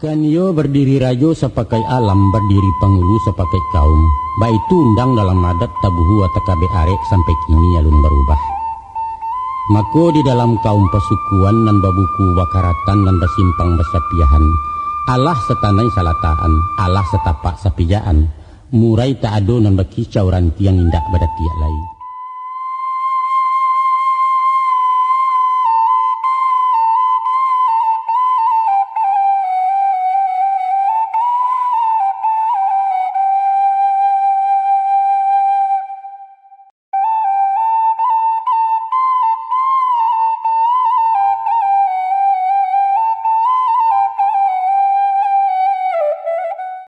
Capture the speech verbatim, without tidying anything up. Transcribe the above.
Kan iyo bardiri rajo sapakaik alam, bardiri pangulu sapakaik kaum. Baitu undang dalam adat tabuhua takabek arek sampai kini alun barubah. Mako di dalam kaum pasukuan nan babuku bakaratan nan basimpang basapiahan, alah satanai salataan, alah satapak sapijaan, murai tak ado nan bakicau rantiang indak badatiak lai.